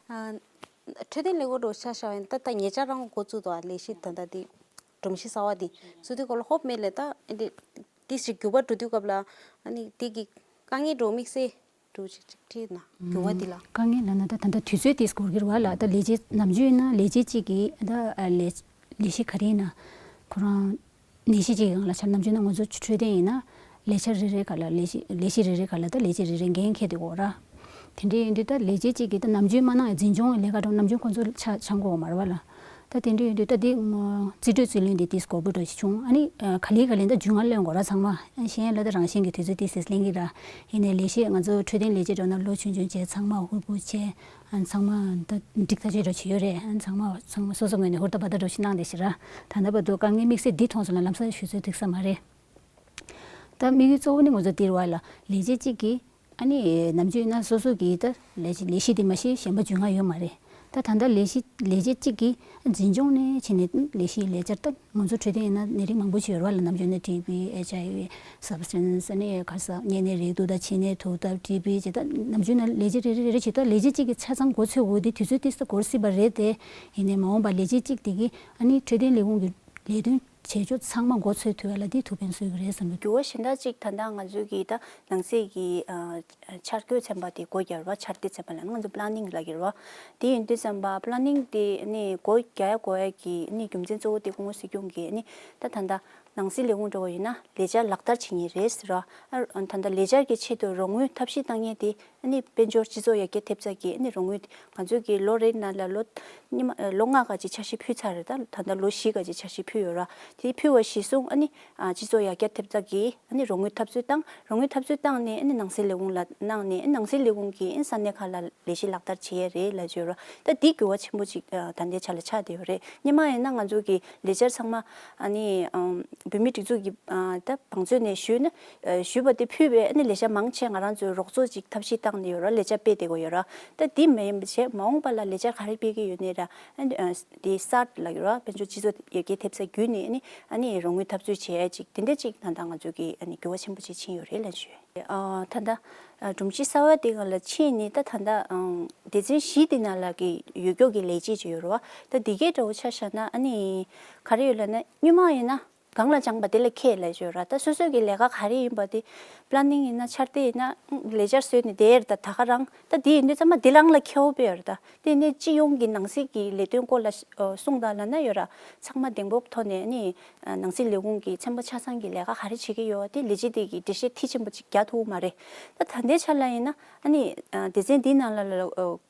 ཨ། འཕྲོད་བསྟེན་ལས་ཁུངས་འགྲོ་ཆ་བཞག་ཡིན་ད། ད་ཉེ་ཆར་རང་འགོ་བཙུགས་འདུག་ལས་གཞི་ད་ལྟ་འདི་སྒྲོམ་གཞི་གསར་བ་འདི་བཙུགས་དུས་སྐོར་ལ་ཧོབ་མེད་ལས་ད་འདི་འདི་ཞིག་འགྱུར་བ་འགྲོ་དུས་སྐབས་ལ་ཨ་ནི་འདི་གི་དཀའ་ངལ་འགྲོ་དམིགས་བསལ། འགྲོ་ཅིག་ཅིག་ཁྲིད་ན་འགྱུར་བ་འདི་ལ། དཀའ་ངལ་ལབ་ན་ད་ད་ལྟ་དུས་ཚོད་དེ་འགོར་གྱི་རེད་བ་ལ། ད་ལས་བྱེད་ནམ་རྒྱུན་ཡིན་ན་ལས་བྱེད་གཅིག་གིས་ད་ལས་ལས་གཞི་ག་རེ་ཡིན་ན་ཁོ་རང་ནད་གཞི་གཅིག་གི་སྒང་ལ་ཆ་ནམ་རྒྱུན་ན་ང་ཚོ་འཕྲོད་བསྟེན་ཡིན་ན་ལས་འཆར་རེ་རེ་ག་ལ་ལས་གཞི་ལས་གཞི་རེ་རེ་ག་ལ་ད་ལས་བྱེད་རེ་རེ་འགན་འཁྱེར་དེ་འགོར་ར། དེ་འདྲ་ཡིན་དུས་ད་ལས་བྱེད་གཅིག་གིས་ད་ནམ་རྒྱུན་མ་གནང་ཡ་འཛིན་སྐྱོང་གི་ལས་ཀ་འགྲོ་ནམ་རྒྱུན་ཁོ་ཚོ་ཆ་ཆ་འགོར་བ་མ་རེད་བ་ལ། ད་དེ་འདྲ་ཡིན་དུས་ད་འདི་རྩིས་སྤྲོད་རྩིས་ལེན་འདི་ཏིས་དགོས་པོ་འགྲོ་ཞིག་བྱུང་། ཨ་ནི་ག་ལེ་ག་ལེ་ད་རྒྱུས་མངའ་ལོན་དགོས་ར་ཚང་མ། ཨ་ནི་གཞན་ལ་ད་རང་བཞིན་གྱི་དུས་ཚོད་ཏིས་ཏིས་ལེན་གྱི་ར། ཡིན་ནའི་ལས་བྱེད་ང་ཚོ་འཕྲོད་བསྟེན་ལས་བྱེད་འགྲོ་ན་ལོ་ཆུང་ཆུང་བྱས་ཚང་མ་ཧུར་པོ་བྱས། ཨ་ཚང་མ་ད་འགྲིག་ཐག་ཆོད་འགྲོ་བྱེད་ཡོད་རེད། ཨ་ཚང་མ་ཚང་མ་སོ་སོ་ངོས་ནས་ཧུར་ཐག་བ་ད་འགྲོ་ཞིག་གནང་བསྡད་ཞིག་ར། ད་ལྟ་བར་དུ་དཀའ་ངལ་དམིགས་བསལ་འདི་མཐོང་སོང་ན་ལམ་སང་ཞུ་ཚོད་ཐིག་ས་མ་རེད། ད་དམིགས་ཡུལ་གཙོ་བོ་ནི་ང་ཚོ་འདིར་བ་ལ་ལས་བྱེད་གཅིག་གིས་ཨ་ནི་ནམ་རྒྱུན་ཡིན་ན་སོ་སོ་གིས་ད་ལས་བྱེད་ལས་གཞི་དེ་མ་གཞི་གཞན་པ་རྒྱུས་མངའ་ཡོད་མ་རེད། ད་ད་ལྟ་ལས་གཞི་ལས་བྱེད་གཅིག་གིས་འཛིན་སྐྱོང་ནས་བྱས་ནས་ལས་གཞིའི་ལས་འཆར་ད་ང་ཚོ་འཕྲོད་བསྟེན་ཡིན་ན་ནད་རིགས་མང་པོ་ཞིག་ཡོད་རེད་བ་ལ། ནམ་རྒྱུན་ནས་ཊི་བི་ཨེཆ་ཨའི་ཝི་སབ་སི་ཊན་སི་ཨ་ནི་ག་ས་གཉན་ནད་རེག་དུག་དང་མཆིན་ནད་དུག་དང་ཊི་བི་བྱས་ད་ནམ་རྒྱུན་ན་ལས་བྱེད་རེ་རེ་རེ་རེ་བྱས་ད་ལས་བྱེད་གཅིག་གིས་ཆ་ཚང་འགོ་ཚུགས་དགོས་དེ་དུས་ཚོད་ཏིས་ད་འགོར་སྲིད་པ་རེད་དེ། ཡིན་ནའི་མ་འོངས་པ་ལས་བྱེད་གཅིག་དེ་གིས་ཨ་ནི་འཕྲོད་བསྟེན་ལས་ཁུངས་ཀྱི་ལས་དོན་བྱེད་ཕྱོགས་ཚང་མ་འགོ་ཚུགས་ཐུབ་ཡ་ལ་དེ་ཐུགས་ཕན་གསོས་ཀྱི་རེད་བསམ་གྱི། འགྱུར་བ་གཞན་དག་ཅིག་ད་ལྟ་ང་ཚོའི་གི་ད་ནང་གསེས་ཀྱི་ཨ་འཆར་འགོད་ཚན་པ་དེ་སྒོ་རྒྱག་རོགས། འཆར་འདི་ཚན་པ་ལ་ང་ཚོ་པི་ལ་ནིང་ལབ་ཀྱི་རེད་བ། དེ་ཡིན་དུས་ཙམ་པ་པི་ལ་ནིང་དེ་ནི་སྒོ་རྒྱག་ཡ་དགོས་ཡ་གི་ནི་རྒྱུ་མཚན་གཙོ་བོ་དེ་སྐུ་ངོ་སྲིད་སྐྱོང་གིས་ནི་ད་ད་ལྟ་ནང་སྲིད་ལས་ཁུངས་འགྲོ་བ་ཡིན་ན་ལས་འཆར་ལག་བསྟར་བྱེད་མཁན་རེད་ཟེར་བ། ཨ་ད་ལྟ་ལས་འཆར་གྱི་ཆེད་དུ་རོགས་དངུལ་ཐབས་ཤེས་བཏང་མཁན་དེ། ཨ་ནི་དཔལ་འབྱོར་སྤྱི་ཚོགས་ཡར་རྒྱས་ཐེབས་རྩ་གི་ཨ་ནི་རོགས་དངུལ་ང་ཚོས་ཀྱི་ལོ་རེ་ནང་ལ་ལོ་ཉི་མ་ལོ་ལྔ་ག་ཅིག་འཆར་གཞི་ཕུལ་ཚར་རེད། ད་ད་ལྟ་ལོ་བཞི་ག་ཅིག་འཆར་གཞི་ཕུལ་ཡོད་ར། དེ་ཕུལ་བ་གཞིར་བཟུང་ཨ་ནི་ཨ་སྤྱི་ཚོགས་ཡར་རྒྱས་ཐེབས་རྩ་གི་ཨ་ནི་རོགས་དངུལ་འཐབ་རྩོད་བཏང་། རོགས་དངུལ་འཐབ་རྩོད་བཏང་ནས་ཨ་ནི་ནང་སྲིད་ལས་ཁུངས་ལ་གནང་ནས་ཨ་ནི་ནང་སྲིད་ལས་ཁུངས་ཀྱིས་ཨ་ནི་ས་གནས་ཁག་ལ་ལས་གཞི་ལག་བསྟར་བྱེད་ཡས་རེད་ལབ་བརྗོད་ར། ད་འདི་འགྱུར་བ་ཆེན་པོ་ཅིག་ད་ལྟའི་ཆ་ལ་ཆགས་བསྡད་ཡོད་རེད། སྔོན་མ་ཡིན་ན་ང་ཚོ་གི་ལས་འཆར་ཚང་མ་ཨ་ནི་བོད་མིའི་སྒྲིག་འཛུགས་ཀྱི་ད་བང་མཛོད་ནས་ཞུས་ན། ཞུས་པ་དེ་ཕུལ་བའི་ཨ་ནི་ལས་འཆར་མང་ཆེ་ང་རང་ཚོས་རོགས་ཚོགས་ཅིག་ཐབས་ཤེས་བཏང་ནས་ཡོད་ར། ལས་འཆར་སྤེལ་བསྡད་དགོས་ཡོད་ར། ད་འདི་མ་ཡིན་པ་བྱས་མ་འོངས་པ་ལ་ལས་འཆར་ག་རེ་སྤེལ་གྱི་ཡོད་ནའི་ར། ཨ་ནི་དེ་གསར་ལ་ཡོད་ར། དཔལ་འབྱོར་སྤྱི་ཚོགས་ཡར་རྒྱས་ཐེབས་ས་བརྒྱུད་ནས་ཨ་ནི་ཨ་ནི་རོགས་དངུལ་འཐབ་རྩོད་བྱེད་ཡ་ཅིག་དེ་འདྲ་ཅིག་ད་ལྟ་ང་ཚོ་གི་ཨ་ནི་འགྱུར་བ་ཆེན་པོ་ཅིག་ཕྱིན་ཡོད་རེད་ལབ་ཞུ། ཨ་ད་ལྟ་སྒྲོམ་གཞི་གསར་བ་དེ་སྒང་ལ་ཕྱིན་ནས་ད་ད་ལྟ་སྡེ་ཚན་བཞི་དེ་ནང་ལ་གི་ཡོད་མཁན་གྱི་ལས་བྱེད་ཅིག་ཡོད་ར་བ། ད་འདི་གའི་འདྲ་བོ་ཆ་བཞག་ན་ཨ་ནི་ག་རེ་ཡོད་ལབ་ན་སྔོན་མ་ཡིན་ན། གང་ལ་སྦྱངས་པ་དེ་ལ་མཁས་ལབ་ཞོར་ར། ད་སོ་སོ་གི་ལས་ཀ་ག་རེ་ཡིན་པ་དེ་པི་ལ་ནིང་ཡིན་ན་འཆར་དེ་ཡིན་ན་ལས་འཆར་བཟོས་ནས་བསྡད་ཡོད་རེད། ད་ད་ག་རང་ད་དེ་ཡིན་དུས་ཚང་མ་དེ་རང་ལ་མཁས་པོ་དཔེ་ཡོད་རེད། ད་དེ་ནས་སྤྱི་ཡོངས་ཀྱི་ནང་སྲིད་ཀྱི་ལས་དོན་སྐོར་ལ་གསུངས་དང་ལབ་ན་ཡོད་ར། ཚང་མ་གདེང་སྤོབས་ཐོག་ནས་ནི་ནང་སྲིད་ལས་ཁུངས་ཀྱི་ཚན་པ་ཆ་ཚང་གི་ལས་ཀ་ག་རེ་བྱེད་ཀྱི་ཡོད་དེ་ལས་བྱེད་དེ་གི་འགྲེལ་བཤད་མཐིལ་ཆེན་པོ་ཅིག་རྒྱག་ཐུབ་ཀྱི་མ་རེད། ད་ད་ལྟའི་ཆ་ལ་ཡིན་ན་ཨ་ནི་སྡེ་ཚན་འདིའི་ནང་ལ་ལ།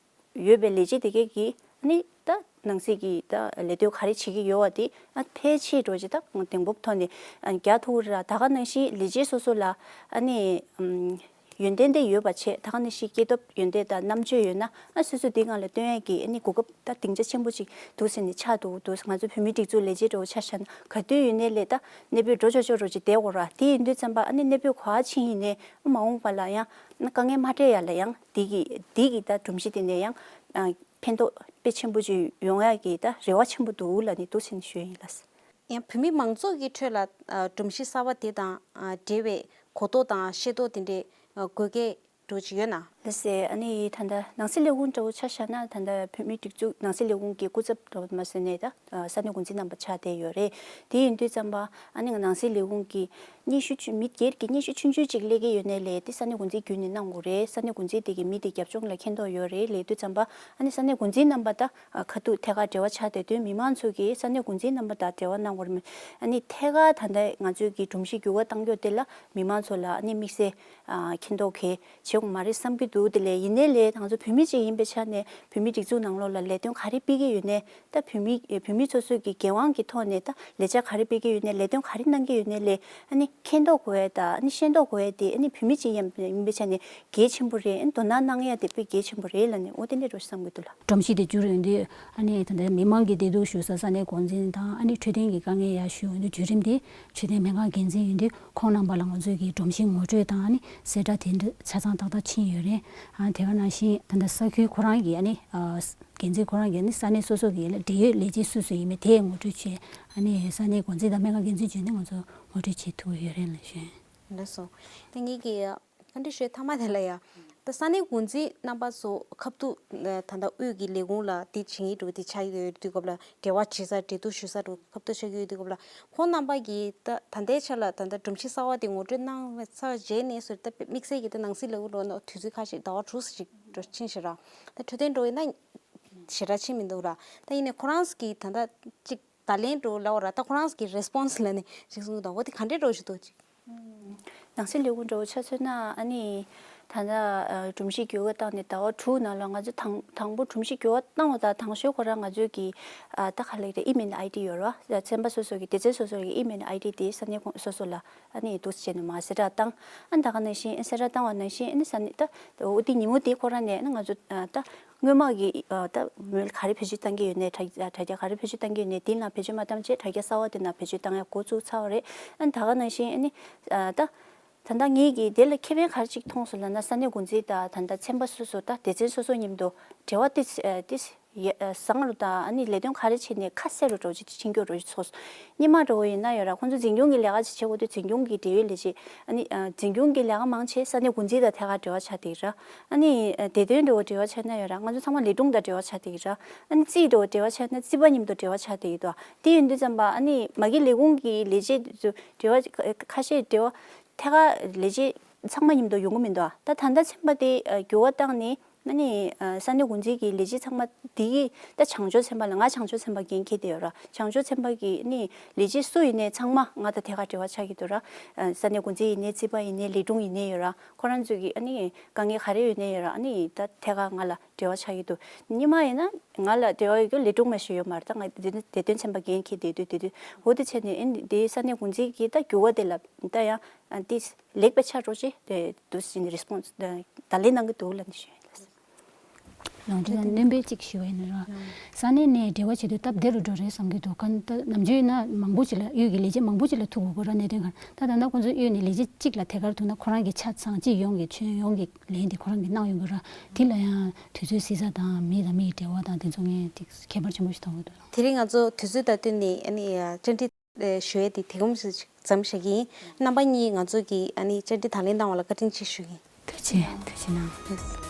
ཡོད་པའི་ལས་བྱེད་དེ་གས་ཀྱིས་ཨ་ནི་ད་ནང་སྲིད་ཀྱི་ད་ལས་དོན་ག་རེ་བྱེད་ཀྱི་ཡོད་པ་དེ་ཨ་ཕལ་ཆེར་འགྲོ་ཅིག་ད་གདེང་སྤོབས་ཐོག་ནས་ཨ་རྒྱག་ཐུབ་ཀྱི་རེད། ད་ག་ནང་བཞིན་ལས་བྱེད་སོ་སོ་ལ་ཨ་ནི་ཨམ་ཡོན་ཏན་དེ་ཡོད་པ་བྱས། ད་ག་ནང་བཞིན་སྐྱེ་སྟོབས་ཡོན་ཏན་དང་རྣམ་དཔྱོད་ཡོད་ན་ཨ་སོ་སོ་དེ་སྒང་ལ་སྟོན་ཡས་ཀྱི་ཨ་ནི་གོ་སྐབས་ད་སྡིངས་ཆ་ཆེན་པོ་ཅིག་འདུག་ཟེར་ནས་ཆགས་འདུག་འདུག་ང་ཚོ་བོད་མིའི་སྒྲིག་འཛུགས་ལས་བྱེད་འདྲ་བོ་ཆ་བཞག་ན་ག་དུས་ཡིན་ནའི་ལས་ད་གནས་སྤོས་འགྲོ་ཆོག་ཆོག་འདྲ་བོ་ཅིག་བསྡད་དགོས་ར། དེ་ཡིན་དུས་ཙམ་པ་ཨ་ནི་གནས་སྤོས་ག་པར་ཕྱིན་ཡིན་ནའི་ཨ་མ་འོངས་པ་ལ་ཡང་ཨ་དཀའ་ངལ་མ་འཕྲད་ཡ་ལ་ཡང་དེ་གི་དེ་གི་ད་སྒྲོམ་གཞི་དེ་ནས་ཡང་ཨ་ཕན་ཐོགས་དཔེ་ཆེན་པོ་ཅིག་ཡོང་ཡ་གི་ད་རེ་བ་ཆེན་པོ་འདུག་ལབ་ནས་འདུག་ཟེར་ནས་ཞུ་ཡ་ཡིན་ལགས། ཡང་བོད་མི་མང་ཚོགས་ཀྱི་ཁྲོད་ལ་ཨ་སྒྲོམ་གཞི་གསར་བ་དེ་དང་ཨ་འབྲེལ་བའི་གོ་རྟོགས་དང་ཤེས་རྟོགས་དེ་འདྲས་ དགོས་གལ་འགྲོ་ཅིག་ཡོད་ན། ལགས་སེ། ཨ་ནི་ད་ལྟ་ནང་སྲིད་ལས་ཁུངས་འདྲ་བོ་ཆ་བཞག་ན། ད་ལྟ་བོད་མིའི་སྒྲིག་འཛུགས་ནང་སྲིད་ལས་ཁུངས་ཀྱི་སྐུ་ཚབ་འདྲ་བོ་མ་ཟེར་ནས་ད་ས་གནས་འགོ་འཛིན་རྣམ་པ་ཆགས་བསྡད་ཡོད་རེད། དེ་ཡིན་དུས་ཙམ་པ་ཨ་ནི་ང་ནང་སྲིད་ལས་ཁུངས་ཀྱི་སྙན་ཞུ་ཆུ་མི་སྒེར་གྱི་སྙན་ཞུ་ཆུང་ཆུང་ཅིག་སླེབས་ཀྱི་ཡོད་ནའི་ལས་དེ་ས་གནས་འགོ་འཛིན་བརྒྱུད་ནས་གནང་དགོས་རེད། ས་གནས་འགོ་འཛིན་དེ་གི་མི་དེ་རྒྱབ་ལྗོངས་ལ་མཁྱེན་རྟོགས་ཡོད་རེད། ལས་དུས་ཙམ་པ་ཨ་ནི་ས་གནས་འགོ་འཛིན་རྣམ་པ་ད་ཁ་ཐུག་ཐད་ཀར་འབྲེལ་བ་ཆགས་བསྡད་དུས་མི་མང་ཚོ་གིས་ས་གནས་འགོ་འཛིན་རྣམ་པ་དང་འབྲེལ་བ་གནང་དགོས་རེད། ཨ་ནི་ཐད་ཀར་ད་ལྟ་ང་ཚོའི་གི་སྒྲོམ་གཞི་འགྱུར་བ་གཏང་རྒྱུ་དེ་ལ་མི་མང་ཚོ་ལ་ཨ་ནི་དམིགས་བསལ་མཁྱེན་རྟོགས་གལ་ཆེ་བོ་མ་རེད་བསམ་གྱི་འདུག་དེ་ལས་ཡིན་ནའི་ལས་ང་ཚོ་བོད་མི་ཅིག་ཡིན་པའི་ཆ་ནས་བོད་མིའི་སྒྲིག་འཛུགས་ནང་ལོགས་ལ་ལས་དོན་ག་རེ་སྤེལ་གྱི་ཡོད་ནའི་ད་བོད་མི་བོད་མི་སོ་སོའི་གི་འགན་དབང་གི་ཐོག་ནས་ད་ལས་འཆར་ག་རེ་སྤེལ་གྱི་ཡོད་ནའི་ལས་དོན་ག་རེ་གནང་གི་ཡོད་ནའི་ལས་ཨ་ནི་མཁྱེན་རྟོགས་དགོས་ཡ་ད་ཨ་ནི་ཤེས་རྟོགས་དགོས་ཡ་དེ་ཨ་ནི་བོད་མི་ཅིག་ཡིན་ཡིན་པའི་ཆ་ནས་གལ་ཆེན་པོ་རེད། ཨ་ནི་དོ་སྣང་གནང་ཡ་དེ་དཔེ་གལ་ཆེན་པོ་རེད་ལབ་ནས་འོ་དེ་འདྲ་འདྲ་བོ་བསམ་གྱི་འདུག་ལགས། སྒྲོམ་གཞི་དེ་བསྒྱུར་ཡོང་དུས་ཨ་ནི་ད་ལྟ་མི་མང་གི་བདེ་སྡུག་ཞུ་ས་ས་གནས་འགོ་འཛིན་དང་ཨ་ནི་འཕྲོད་བསྟེན་གྱི་དཀའ་ངལ་ཡར་ཞུ་ཡོང་དུས་བརྒྱུད་རིམ་དེ་འཕྲོད་བསྟེན་སྨན་ཁང་འགན་འཛིན་ཡིན་དུས་ཁོང་རྣམ་པ་ལ་ང་ཚོས་ཀྱི་སྒྲོམ་གཞི་ངོ་སྤྲོད་དང་ཨ་ནི་གསལ་བསྒྲགས་དེ་འདྲ་ཆ་ཚང་ཏག་ཏག་ཕྱིན་ཡོད་རེད། ཨ་དེ་ག་ནང་བཞིན་ད་ལྟ་ས་ཁུལ་ཁོ་རང་གི་ཨ་ནི་འགན་འཛིན་ཁོ་རང་གི་ཨ་ནི་ས་གནས་སོ་སོ་གི་འབྲེལ་ཡོད་ལས་བྱེད་སུ་སུ་ཡིན་མིན་དེ་ངོ་སྤྲོད་བྱས། ཨ་ནི་ས་གནས་འགོ་འཛིན་དང་སྨན་ཁང་འགན་འཛིན་བརྒྱུད་ནས་ང་ཚོ་ངོ་སྤྲོད་བྱེད་ཐུབ་ཡོད་རེད་ལ་ཞུ། ལགས་སོ། ད་ངེད་ཀྱི་བཀའ་འདྲི་ཞུ་མཐའ་མ་དེ་ལ་ཡ། ད་ས་གནས་འགོ་འཛིན་རྣམ་པ་ཚོ་ཁ་ཐུག་ད་ལྟ་དབུས་ཀྱི་ལས་ཁུངས་ལ་དེ་བྱེད་ཀྱི་འགྲོ་དེ་ཆགས་ཡོད་དུས་སྐབས་ལ་འབྲེལ་བ་བྱེད་ས་འབྲེལ་གཏུག་ཞུ་ས་འགྲོ་ཁ་ཐུག་ཆགས་ཀྱི་ཡོད་དུས་སྐབས་ལ་ཁོང་རྣམ་པ་གིས་ད་ད་ལྟའི་ཆ་ལ་ད་ལྟ་སྒྲོམ་གཞི་གསར་བ་དེ་ངོ་སྤྲོད་གནང་ཚར་རྗེས་ནས་སོ་ད་དམིགས་བསལ་གྱི་ད་ནང་སྲིད་ལས་ཁུངས་འགྲོ་ན་དུས་ཚོད་ཁ་ཤས་ཟླ་བ་དྲུག་ཙམ་ཅིག་འགྲོ་ཕྱིན་ཞེ་དྲག་ད་འཕྲོད་བསྟེན་འགྲོ་ཡིན་ན་ཞེ་དྲག་ཕྱིན་མི་འདུག་ར། ད་ཡིན་ནའི་ཁོ་རང་གིས་ད་ལྟ་ཅིག་བརྡ་ལན་འགྲོ་ལབ་ར། ད་ཁོ་རང་གི་རེ་སི་པོན་སི་ལ་ནི་ཅིག་གསུང་གི་འདུག་འོ་དེ་ག་འདྲས་འགྲོ་བཞིན་འདུག་ཅིག་ནང་སྲིད་ལས་ཁུངས་འདྲ་བོ་ཆ་མཚོན་ན་ཨ་ནི་ད་ལྟ་སྒྲོམ་གཞི་འགྱུར་བ་བཏང་ནས་ཟླ་བ་དྲུག་ནང་ལ་ང་ཚོ་དང་དང་པོ་སྒྲོམ་གཞི་འགྱུར་བ་བཏང་བ་དང་དང་ཤོས་ཁོ་རང་ང་ཚོའི་གི་ད་ག་ལེགས་རེད་ཨི་མེལ་ཨའི་ཌི་ཡོད་ར། ཚན་པ་སོ་སོ་གི་སྡེ་ཚན་སོ་སོ་གི་ཨི་མེལ་ཨའི་ཌི་དེ་ས་གནས་ཁོངས་སོ་སོ་ལ་ཨ་ནི་འདུག་སེ་བྱས་ནས་མར་གསལ་བསྒྲགས་བཏང་ཨ་ནི་ད་ག་ནང་བཞིན་གསལ་བསྒྲགས་བཏང་བ་ནང་བཞིན་ཨ་ནི་ས་གནས་ད་འོ་དེ་ཉིན་མོ་དེ་ཁོ་རང་ནས་ཨ་ནི་ང་ཚོ་ད། སྔོན་མ་གི་ད་མོལ་ག་རེ་བེད་སྤྱོད་བཏང་གི་ཡོད་ནའི་དྲ་དྲ་རྒྱ་ག་རེ་བེད་སྤྱོད་བཏང་གི་ཡོད་ནའི་དེ་ནང་བེད་སྤྱོད་མ་བཏང་བྱས་དྲ་རྒྱ་གསར་བ་དེ་ནང་བེད་སྤྱོད་བཏང་ཡ་འགོ་བཙུགས་ཚར་བ་རེད། ཨ་ནི་ད་ག་ནང་བཞིན་ཨ་ནི་ད་ད་ལྟ་ངེད་ཀྱིས་དེ་ལ་ཁེ་ཕན་ག་རེ་ཅིག་མཐོང་སོང་ལབ་ན་ས་གནས་འགོ་འཛིན་དང་ད་ལྟ་ཚན་པ་སོ་སོ་ད་སྡེ་ཚན་སོ་སོ་མཉམ་དུ་འབྲེལ་བ་དེ་དེ་བཟང་རུ་དང་ཨ་ནི་ལས་དོན་ག་རེ་བྱས་ནའི་ཁ་གསལ་རུ་འགྲོ་ཆེད་ཕྱིན་རྒྱུ་རུ་ཚོགས་སོང་། སྔོན་མ་འདྲ་བོ་ཡིན་ན་ཡོད་ར་ཁོང་ཚོ་འཛིན་སྐྱོང་གི་ལས་ཀ་ཅིག་བྱེད་དགོས་དུས་འཛིན་སྐྱོང་གི་འབྲེལ་ཡོད་ལས་བྱེད་ཨ་ནི་འཛིན་སྐྱོང་གི་ལས་ཀ་མང་ཆེ་ས་གནས་འགོ་འཛིན་དང་ཐད་ཀར་འབྲེལ་བ་ཆགས་བསྡད་ཀྱི་ར། ཨ་ནི་བདེ་དོན་འདྲ་བོ་འབྲེལ་བ་ཆགས་ན་ཡོད་ར་ང་ཚོ་ཚང་མ་ལས་དྲུང་དང་འབྲེལ་བ་ཆགས་བསྡད་ཀྱི་ར། ཨ་ནི་རྩིས་འདྲ་བོ་འབྲེལ་བ་ཆགས་ན་རྩིས་པ་མཉམ་དུ་འབྲེལ་བ་ཆགས་བསྡད་ཀྱི་འདུག་དེ་ཡིན་དུས་ཙམ་པ་ཨ་ནི་མ་གི་ལས་ཁུངས་ཀྱི་ལས་བྱེད་དེ་ཚོ་འབྲེལ་བ་ཁ་ཤས་འབྲེལ་བ་ཐད་ཀར་ལས་བྱེད་ཚང་མ་མཉམ་དུ་ཡོང་གི་མི་འདུག་ད་ད་ལྟ་ཚན་པ་དེ་འགྱུར་བ་བཏང་ནས། ཨ་ནི་ས་གནས་འགོ་འཛིན་གྱི་ལས་བྱེད་ཚང་མ་དེ་གི་ད་བྱང་ཕྱོགས་ཚན་པ་ལ་ང་བྱང་ཕྱོགས་ཚན་པ་འགན་འཁྱེར་བསྡད་ཡོད་ར། བྱང་ཕྱོགས་ཚན་པ་གི་ཨ་ནི་ལས་བྱེད་སུ་ཡིན་ནའི་ཚང་མ་ང་དང་ཐད་ཀར་འབྲེལ་བ་ཆགས་ཀྱི་འདུག་ར། ས་གནས་འགོ་འཛིན་ཡིན་ནའི་རྩིས་པ་ཡིན་ནའི་ལས་དྲུང་ཡིན་ནའི་ཡོད་ར། ཁོ་རང་ཚོ་གི་ཨ་ནི་དཀའ་ངལ་ག་རེ་ཡོད་ནའི་ཡོད་ར། ཨ་ནི་ད་ཐད་ཀར་ང་ལ་འབྲེལ་བ་ཆགས་ཀྱི་འདུག་སྔོན་མ་ཡིན་ན་ང་ལ་འབྲེལ་བ་ཡོད་རྒྱུ་ལས་དྲུང་མ་ཞིག་ཡོད་མ་རེད། ད་ང་བདེ་དོན་ཚན་པ་འགན་འཁྱེར་བསྡད་དུས་དེ་དུས་འོ་དེ་བྱས་ནས་ཨ་ནི་དེ་ས་གནས་འགོ་འཛིན་གྱི་ད་འགྱུར་བ་དེ་ལ་ད་ཡང་དེ། ལེགས་པའི་ཆ་རོགས་ཅེས་དེ་དུ་ཟིན་རེ་སི་པོན་སི་བརྡ་ལན་གནང་གི་འདུག་ལབ་ནས་ཞུ་ཡ་ཡིན། ལགས་སོ། ནོར་འཁྲུལ་དང་སྣོན་པ་གཅིག་ཞུ་བ་ཡིན་ན་ར། ས་གནས་ནས་འབྲེལ་བ་བྱེད་དུས་སྟབས་བདེ་རུ་འགྲོ་རེད་བསམ་གྱི་འདུག་ག་ད་ནམ་རྒྱུན་ཡིན་ན་མང་པོ་ཅིག་ལ་གཡུལ་གྱི་ལས་བྱེད་མང་པོ་ཅིག་ལ་ཐུག་དགོས་ཀྱི་ར་གནད་དོན་གང་ད་ད་ལྟ་ཁོང་ཚོ་གཡུལ་ནས་ལས་བྱེད་གཅིག་ལ་ཐད་ཀར་ཐུག་ན་ཁོ་རང་གི་ཆ་ཚང་སྤྱི་ཡོངས་ཀྱི་ཁྱོན་ཡོངས་ཀྱི་ལན་དེ་ཁོ་རང་གིས་གནང་ཡོང་གི་ར། དེ་ལ་ཡང་དུས་ཚོད་བསྲི་ས་དང་མི་དང་མི་ཡི་འབྲེལ་བ་དང་དེ་ཚོ་ངས་ཏིག་ཁྱད་པར་ཆེན་པོ་ཞིག་མཐོང་གི་འདུག་དེ་རིང་ང་ཚོ་དུས་ཚོད་དང་བསྟུན་ནས་ཨ་ནི་བཅར་འདྲི། ཞུ་ཡས་དེ་དེ་གོམས་སུ་ཙམ་བཞག་གི་ཡིན། རྣམ་པ་གཉིས་ང་ཚོ་གི་ཨ་ནི་བཅར་འདྲི་དང་ལེན་གནང་བ་ལ་བཀའ་དྲིན་ཆེ་ཞུ་གི་ཡིན། ཐུགས་རྗེ་ཆེ། ཐུགས་རྗེ་གནང་།